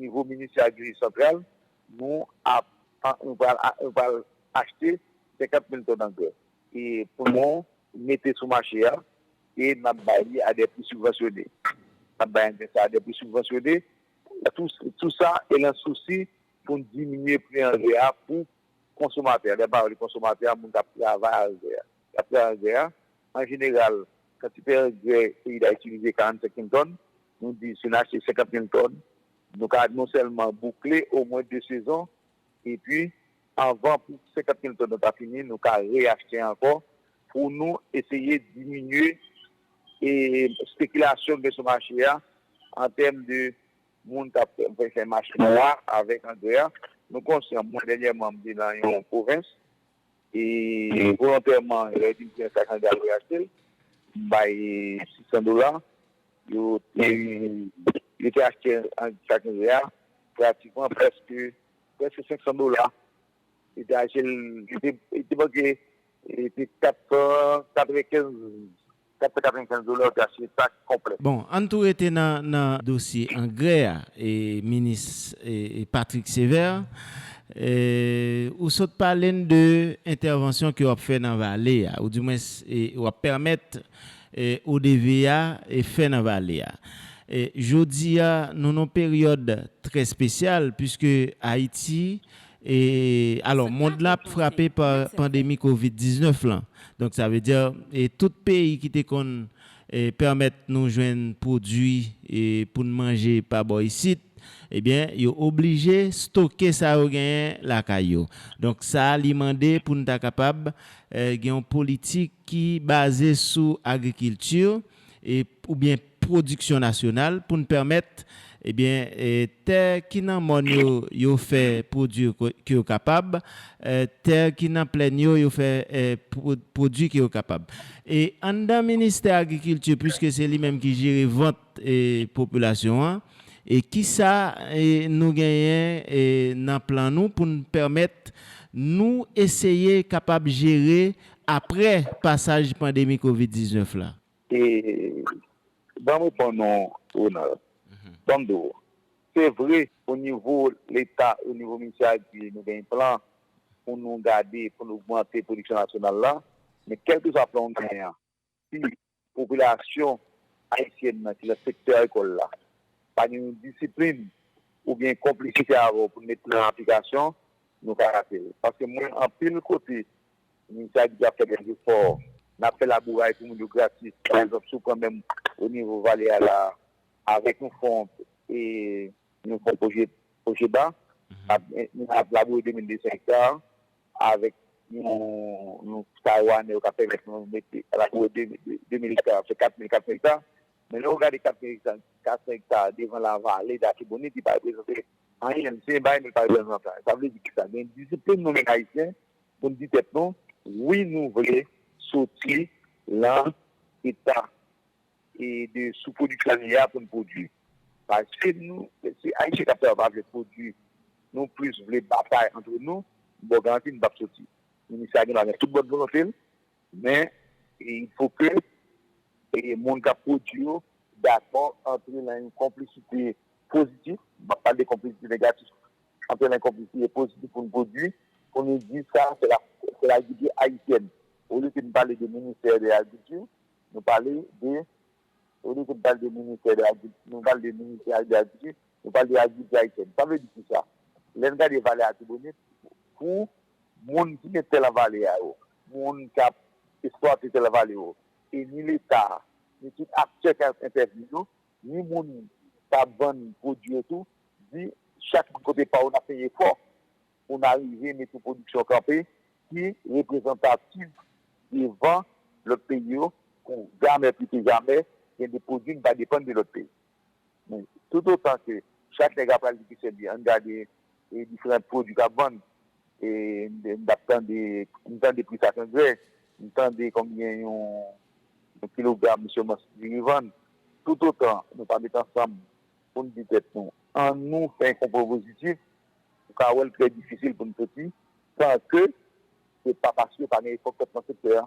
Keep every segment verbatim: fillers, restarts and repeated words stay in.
Nivo Ministè Agrikilti Santral, nou ap, nou pral, nou pral achte senkant mil tòn angrè. E pou nou mete sou mache a, e n ap bay li a de pri sibvansyone. N ap bay angrè sa a a de pri sibvansyone. Tou, tou sa, e nan sousi pou n diminye pri angrè a pou konsomatè. Lè m pale de konsomatè a, moun k ap travay angrè a. K ap travay angrè a, an jeneral, kantite angrè peyi d a itilize karannsenk mil tòn, nou di si n achte senkant mil tòn, nou ka non sèlman boukle omwen de sezon, epi anvan pou senkant mil tòn nan ta fini, nou ka reyachte ankò pou nou eseye diminye e, espekilasyon k gen sou mache a an tèm de moun k ap fè, fè mache nwa avèk angrè a. Nou konsyan, mwen dènyèman, m te nan yon pwovens, e volontèman, lè yo di m ki yon sak angrè al reyachte l, m bay sis san dola. Yo te, yo te achte an, sak angrè a pratikman prèske, prèske senk san dola. Li te achte l, li te, li te manke, li te kat san katrevenkenz, kat san katrevenkenz dola, ou te achte sak konplè. Bon, ann tou rete nan, nan dosye angrè a, e minis e, e Patrick Sévère, e, ou sot pale n de entèvansyon ke w ap fè nan vale a, oudimwens e, w ap pèmèt e, O D V a e, fè nan vale a. E, jodi a, nou nan yon peryòd trè espesyal, piske Ayiti, e, alò, mond lan ap frape pa pandemi kovid diznèf lan. Donk, sa vle di, e, tout peyi ki te konn e, pèmèt nou jwenn pwodui e, pou n manje pa bò isit, ebyen, yo oblije stoke sa yo genyen lakay yo. Donk, sa a, li mande pou n ta kapab e, gen yon politik ki baze sou agrikilti e, oubyen pwodiksyon nasyonal pou n pèmèt, ebyen, e, tè ki nan mòn yo, yo fè pwodui ke yo kapab, e, tè ki nan plèn yo, yo fè e, pwodui ke yo kapab. E anndan ministè agrikilti, piske se li menm ki jere vant e, popilasyon an, e kisa e, nou genyen e, nan plan nou pou n pèmèt nou eseye kapab jere apre pasaj pandemi kovid diznèf la? E, ban m reponn ou, Ronald. Ban m di w, se vre, o nivo Leta, o nivo ministè agrikilti, nou gen plan pou nou gade, pou nou ogmante pwodiksyon nasyonal la, men kèlkeswa plan w genyen an, si popilasyon ayisyèn nan ki nan sektè agrikòl la pa gen yon disiplin oubyen konplisite avè w pou n met plan an aplikasyon, nou ka rate l. Paske mwen, anpil kote, ministè agrikilti ap fè de jefò, n ap fè labouray pou moun yo gratis. Pa egzanp, si w pran menm o nivo vale a la, avèk yon fon, e, yon fon pwojè, pwojè ba, n ap, n ap laboure de mil de san ekta, avèk yon, yon Taiwanè yo ka pèmèt nou mete, laboure de, de, de mil ekta, fè kat mil kat san ekta. Men lè w gade kat mil kat san ekta devan lavale, Latibonit, li pa reprezante anyen. Se yon bagay, men li pa reprezante anyen. Sa vle di ki sa? Gen disiplin nou menm Ayisyen pou n di tèt nou, wi, nou vle soti lan eta e de soupwodiksyon li a pou n pwodui. Paske nou, se Ayisyen k ap travay, pa vle pwodui. Nou plis vle batay antre nou, m ba w garanti, nou p ap soti. Ministè a gen dwa gen tout bòn volonte l, men, e, il faut que, e, moun k ap pwodui yo dakò antre nan yon konplisite pozitif, m p ap pale de konplisite negatif, antre nan yon konplisite pozitif pou n pwodui, pou nou di sa, se la, se lagrikilti ayisyèn. Olye ke n pale de ministè de lagrikilti, nou pale de, olye ke n pale de ministè de lagrikilti, nou pale de ministè de lagrikilti, nou pale de lagrikilti ayisyèn. Sa vle di kisa? Lè n gade vale Latibonit, pou moun ki gen tè nan vale a yo, moun k ap eksplwate tè nan vale yo, e ni Leta, ni tout aktè k ap entèvni yo, ni moun k ap vann pwodui yo tou, di chak moun kote pa yo n ap fè efò pou n arive mete yon pwodiksyon kanpe ki reprezantatif devan lòt peyi yo, pou jamè, pli ke jamè, gen de pwodui n pa depann de lòt peyi. Men, toutotan ke chak nèg ap pral di ki sèl li, ann gade, e, diferan pwodui k ap vann, e, m, m t ap tande, m tande pri sak angrè, m tande konbyen yon, yon kilogram semans diri vann. Toutotan nou pa met ansanm pou n di tèt nou, ann nou fè yon konpwo pozitif, ou ka wè l trè difisil pou n soti, san ke se pa paske pa gen efò k fèt nan sektè a.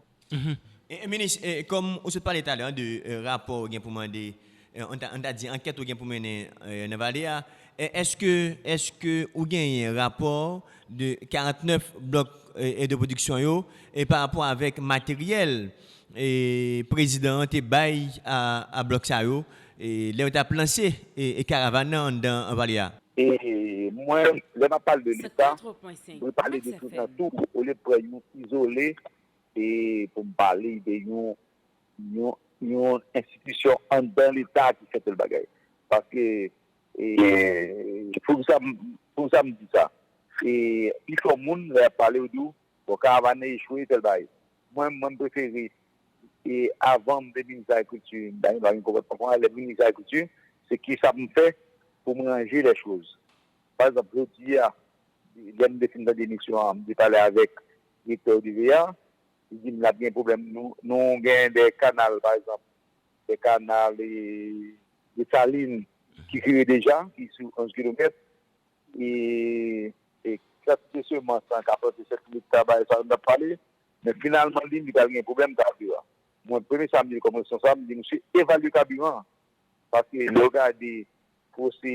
E, e, Minis, e, kòm ou sot pale talè de e, rapò ou gen pou mande eh, an ta, an ta di ankèt ou gen pou mennen, eh, nan vale a, eh, èske, èske ou genyen rapò de karantnèf blòk, eh, eh, de pwodiksyon yo, e pa rapò avèk materyèl, eh, prezidan an te bay a, a blòk sa yo, eh, lè yo t ap lanse, eh, eh, karavàn nan anndan vale a? E mwen, lè m ap pale de Leta, mwen pale de tout nan tou, olye m pran yon izole, e pou m pale de yon, yon, yon enstitisyon anndan Leta ki fè tèl bagay. Paske, e, pou sa, m- pou sa m di sa. E, pifò moun, lè y ap pale, yo di w, bon, karavàn nan echwe, tèl bagay. Mwen, mwen, m prefere, e avan m te minis agrikilti, m pa gen konpòtman konsa, lè m minis agrikilti, se kisa m fè pou m ranje lè choz. Pa egzanp, jodi a, lè m te fin tande emisyon an, m te pale avèk direktè O D V A, li di m l ap gen pwoblèm. Nou, nou gen de kanal, pa egzanp, de kanal, e, Desalin ki kire deja, ki sou onz kilomèt, e, e kantite semans lan ka plante sèt mil ekta, bagay sa yo n ap pale, men finalman, li, li pral gen pwoblèm kabiran. Mwen, premye sa m di l kòm responsab, m di, "Mesye, evalye kabiran an." Paske lè w gade fose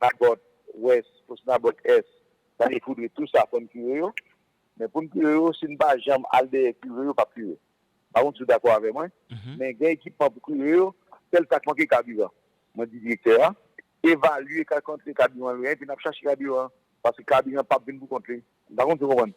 Nabòt Wès, fose Nabòt Ès, sa defoudre tou sa, fò n kire yo. Men pou n kire yo, si n pa janm al dèyè kire yo, p ap kire. Pa konn si w dakò avè mwen, men gen ekipman pou kire yo, sèl sa k manke kabiran. Mwen di direktè a, evalye kantite kabiran l gen, epi n ap chache kabiran an, paske kabiran p ap vin pou kont li. M pa konn si w konprann.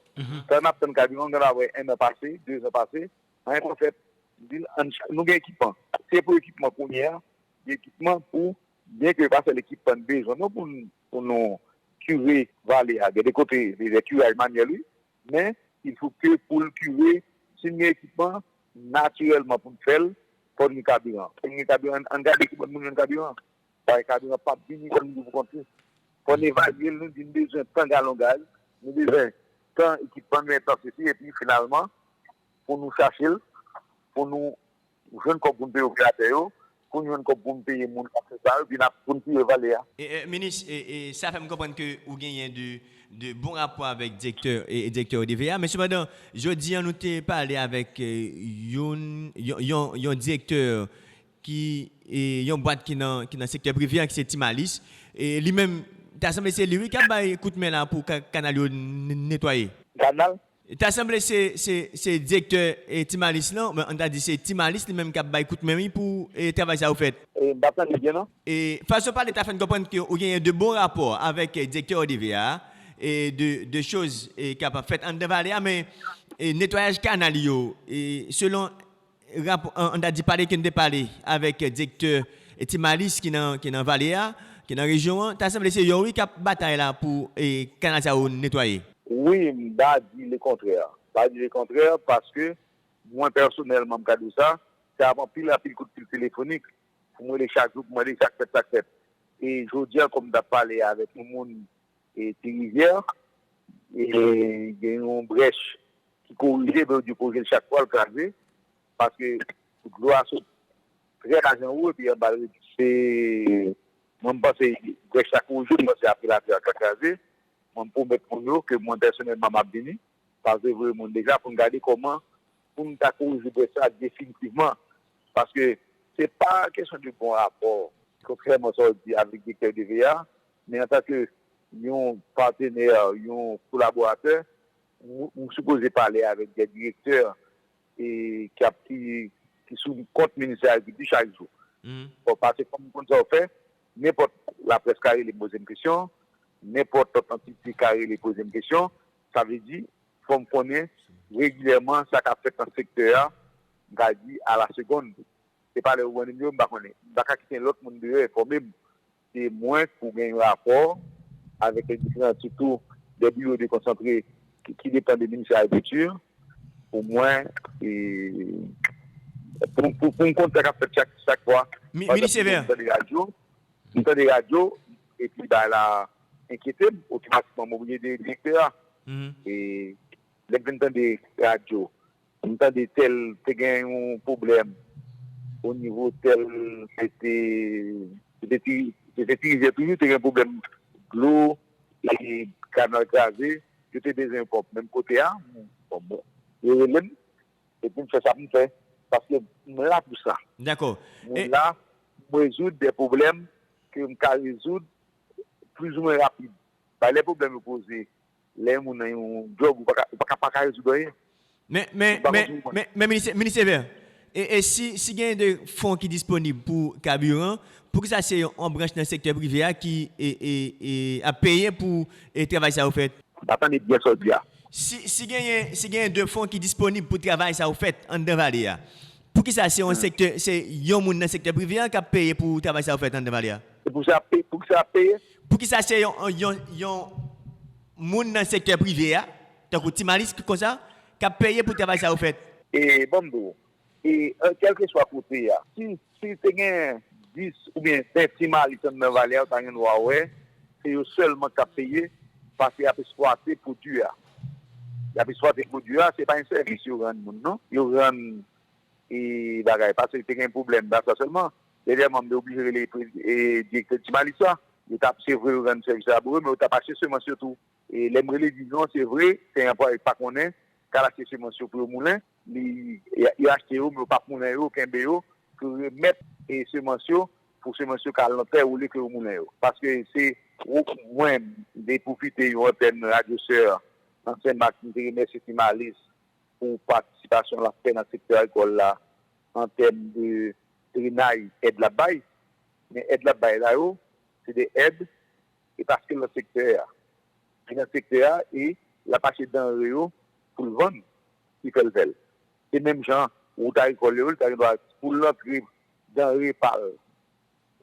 Tan n ap tann kabiran, gen dwa wè en an pase, de zan pase, anyen pa fèt. M di l, ann ch- nou gen ekipman. Se pou ekipman kounye a, gen ekipman pou, byen ke pa sèl ekipman n bezwen non pou n, pou nou kire vale a. Gen de kote, de kiraj manyèl, wi, men il faut que pou l kire, si n gen ekipman, natirèlman pou n fè l, fò n gen kabiran. Fò n gen kabiran, ann gade ki bò moun jwenn kabiran. Paske kabiran p ap vini kòm li pou kont li. Fò n evalye l, nou di n bezwen tan galon gaz, nou bezwen tan ekipman, nou gen tan sesi, epi finalman, pou nou chache l, pou nou jwenn kòb pou n peye operatè yo, pou n jwenn kòb pou n peye moun k ap fè sa yo, epi n ap, pou n kire vale a. E, e, minis, e, e, sa fè m konprann ke ou genyen de, de bon rapò avèk direktè, e, e, direktè O D V A, men sepandan, jodi a, nou te pale avèk, e, youn, yon, yon, yon direktè ki, e, yon bwat ki nan, ki nan sektè prive a, ki se Timalis. E li menm, ta sanble se li, wi, k ap bay kout men la pou ka- kanal yo n- netwaye. Kanal? Ta sanble se, se, se direktè, e, Timalis lan, men ann ta di se Timalis li menm k ap bay kout men, wi, pou, e, travay sa yo fèt. E, m pa tande byen, non. E fason w pale ta fè n konprann ke ou genyen de bon rapò avèk, e, direktè O D V A, e de, de choz, e, k ap fèt anndan vale a, men, e, netwayaj kanal yo, e, selon rapò, an, ann ta di pale ke n te pale avèk direktè, e, Timalis ki nan, ki nan vale a, ki nan rejyon an, ta sanble se yo, wi, k ap batay la pou, e, kanal sa yo netwaye. Wi, m pa di lekontrè. M pa di lekontrè, paske mwen pèsonèlman, m ka di w sa, se ap anpil, anpil kout fil telefonik pou m rele chak jou, pou m mande sa k fèt, sa k fèt. E jodi a, kòm m t ap pale avèk yon moun, e, Ti Rivyè, e gen yon brèch ki korije, men yo di korije l chak fwa, l kraze, paske dlo a sot trè anwo, epi anba l rete. Se, mwen, m panse brèch la korije, m panse apre lapli a ka kraze. Mwen, m pwomèt moun yo ke mwen, pèsonèlman, m ap vini, paske voye moun deja pou n gade kòman pou n ta korije brèch sa definitivman. Paske se pa kesyon de bon rapò, kontrèman sa w di avèk direktè O D V A, men antanke yon patenè, yon kolaboratè, m, m sipoze pale avèk de direktè, e, ki ap, ki, ki sou kont ministè agrikilti chak jou. Bon, paske kòm m konn sa w fè, nenpòt laprès ka rele m poze m kesyon, nenpòt lòt antite ka rele poze m kesyon, sa vle di, fò m konnen regilyèman sa k ap fèt nan sektè a, m ka di a la segonn. Se pa lè yo jwenn m yo, m pa konnen. M pa ka kite lòt moun deyò enfòme m. Se mwen pou gen yon rapò avèk diferan, sitou de biwo dekonsantre ki, ki depann de ministè agrikilti, pou mwen, e, pou, pou, pou m konn sa k ap fèt chak, chak fwa. Mi- Minis Evè. M tande radyo, m tande radyo, epi bagay la enkyete m, otomatikman m oblije de direktè a. E lè m vin tande radyo, m tande tèl te gen yon pwoblèm o nivo tèl, se te, se te Ti, se te Ti Rivyè toujou, te gen pwoblèm dlo, e kanal kraze, yo te bezwen yon ponp menm kote a, bon, bon, yo rele m, epi m fè sa pou m fè, paske m la pou sa. Dakò. Mwen la, M rezoud de pwoblèm ke m ka rezoud plizoumwen rapid. Bay lè pwoblèm yo poze, lè yon moun nan yon djòb, ou pa ka, ou pa ka, pa ka rezoud anyen. Men, men, men, men, men, Minis, Minis Ever, e, e si, si gen de fon ki disponib pou kabiran, poukisa se yon, yon branch nan sektè prive a ki e, e, e, ap peye pou e, travay sa yo fèt? M pa tande byen sa w di a. Si, si genyen, si genyen de fon ki disponib pou travay sa yo fèt anndan vale a, poukisa se yon sektè, se yon moun nan sektè prive a k ap peye pou travay sa yo fèt anndan vale a? E pou sa pe-, pou sa peye? Poukisa se yon, yon, yon moun nan sektè prive a, tankou Ti Malis konsa, k ap peye pou travay sa yo fèt? E ban m di w, e, e, kèlkeswa kote a, si, si te gen dis oubyen ven Ti Malis anndan vale a, ou ta gen dwa wè, se yo sèlman k ap peye, paske y ap eksplwate pwodui a. Y ap eksplwate pwodui a, se pa yon sèvis yo rann moun, non. Yo rann e bagay, paske te gen pwoblèm, pa sa sèlman. Dènyèman, m te oblije rele pre-, e, direktè Ti Malis la. Yo t ap, se vre, yo rann sèvis labore, men yo t ap achte semans yo tou. E lè m rele, di non, se vre, se anplwaye k pa konnen, k al achte semans yo pou yo moulen, li, yo achte yo, men yo p ap moulen yo, kenbe yo, pou yo remèt, e, semans yo, pou semans yo ka al nan tè olye ke yo moulen yo. Paske se, mwen, m te pwofite yon antèn Radyo Sè nan Senmak, m te remèsye Ti Malis pou patisipasyon l ap fè nan sektè agrikòl la, an tèm de drenay, èd l ap bay. Men èd l ap bay la yo, se de èd, e paske l nan sektè a. Li nan sektè a, e l ap achte danre yo pou l vann, ki fè l fè l. Se menm jan, wout agrikòl yo, li ta gen dwa, pou l rantre danre pa l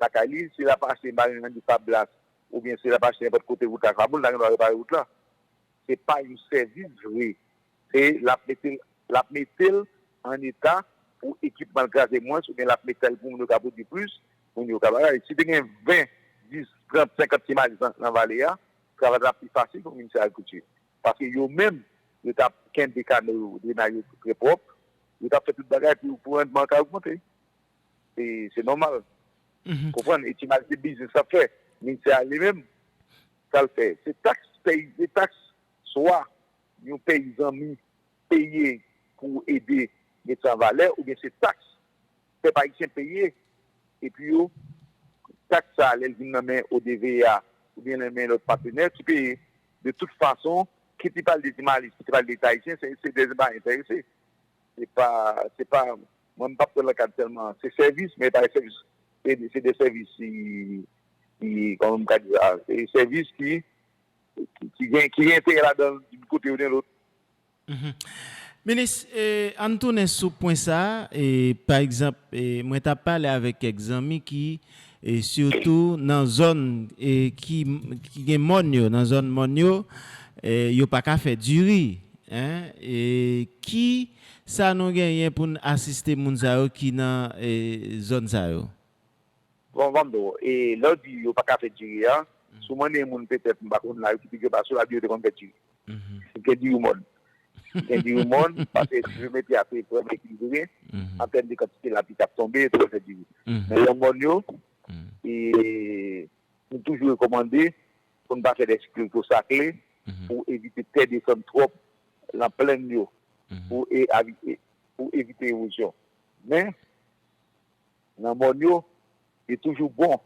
lakay li, si l ap achte marenn nan Fablas, oubyen si l ap achte nenpòt kote wout la ka bon, l ta gen dwa repare wout la. Se pa yon sèvis vre. Se l ap mete l, l ap mete l an eta pou ekipman l kraze mwens, oubyen l ap mete l pou moun yo ka pwodui plis, moun yo ka bagay. Si te gen ven, dis, trant, senkant Ti Malis nan, nan vale a, travay la ap pi fasil pou Ministè Agrikilti. Paske yo menm, yo t ap kenbe kanal yo, drenay yo trè pwòp, yo t ap fè tout bagay pou, pou randman an ka ogmante. E se nòmal. Konprann? E Ti Malis se biznis l ap fè. Ministè a li menm, sa l fè? Se taks, pèy, se taks swa yon pèyizan mi peye pou ede met sa an valè, oubyen se taks pèp ayisyen peye, epi yo, taks sa a, lè l vin nan men O D V A, oubyen nan men lòt patenè ki peye. De tout fason, kit li pale de Ti Malis, kit li pale de Leta ayisyen, se, se de pa enterese. Se pa, se pa, mwen, m p ap pran nan kad sèlman, se sèvis, men e pa sèvis, se, se de sèvis ki, ki, kòman m ka di sa, se sèvis ki, ki, ki gen, ki gen enterè ladan l, yon kote oubyen lòt. Minis, e, ann tounen sou pwen sa a. E, pa egzanp, e, mwen t ap pale avèk kèk zanmi ki, e, sitou nan zòn, e, ki, ki gen mòn yo, nan zòn mòn yo, e, yo pa ka fè diri. Hein? E ki sa nou genyen pou n asiste moun sa yo ki nan, e, zòn sa yo? Bon, ban m di w, e, lè w di yo pa ka fè diri a, si w mande yon moun petèt, m pa konn la, yo ki pi gwo pase w la, di yo te konn fè diri. Gen diri mòn. Gen diri mòn, paske yo mete a se vrèman ekilibre, an tèm de kantite lapli k ap tonbe, yo te konn fè diri. Men nan mòn yo, e, nou toujou rekòmande pou n pa fè de kiltivatè pou evite tè desann twòp nan plèn yo, pou, e, avite, pou evite ewozyon. Men, nan mòn yo, li toujou bon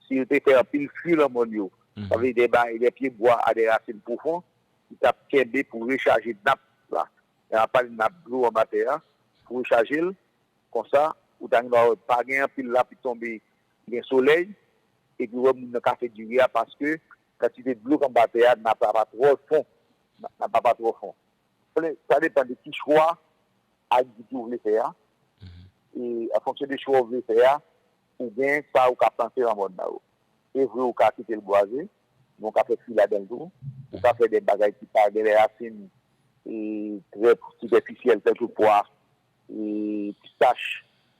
si yo te fè anpil fwi nan mòn yo. Sa vle di de bagay, de pyebwa a de rasin pwofon ki t ap kenbe pou rechaje nap la. Lè m ap pale nap dlo anba tè a, pou rechaje l, konsa, ou ta gen dwa wè pa gen anpil lapli k tonbe, gen solèy, epi w wè moun nan ka fè diri a paske kantite dlo k anba tè a, nap la pa twò fon. Nap la pa twò fon. Sa depann de ki chwa agrikilti w vle fè a. E an fonksyon de chwa w vle fè a, ou gen sa ou ka plante nan mòn nan yo. Se vre ou ka kite l bwaze, men ou ka fè fwi ladan l tou. Ou ka fè de bagay ki pa gen de rasin, e, trè sipèfisyèl, tèlke pwa, e, pistach,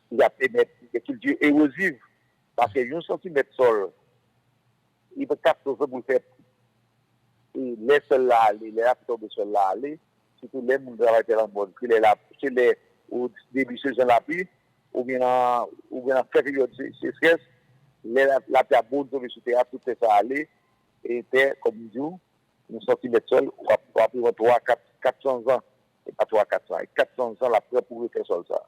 ki ka pèmèt de kilti ewoziv. Paske yon santimèt sòl, li pran kat sezon pou l fè. E lè sòl la ale, lè lapli tonbe sòl la ale, sitou lè moun travay tè nan mòn, se lè la, se lè o debi sezon lapli, oubyen nan, oubyen nan fè peryòd se, sechrès, lè la, lapli ap bon tonbe sou tè a, tout tè sa ale, e tè, kòm m di w, yon santimèt sòl, w ap, w ap pran twa, kat, kat san zan, se pa twa, kat san, e kat san zan l ap pran pou refè sòl sa.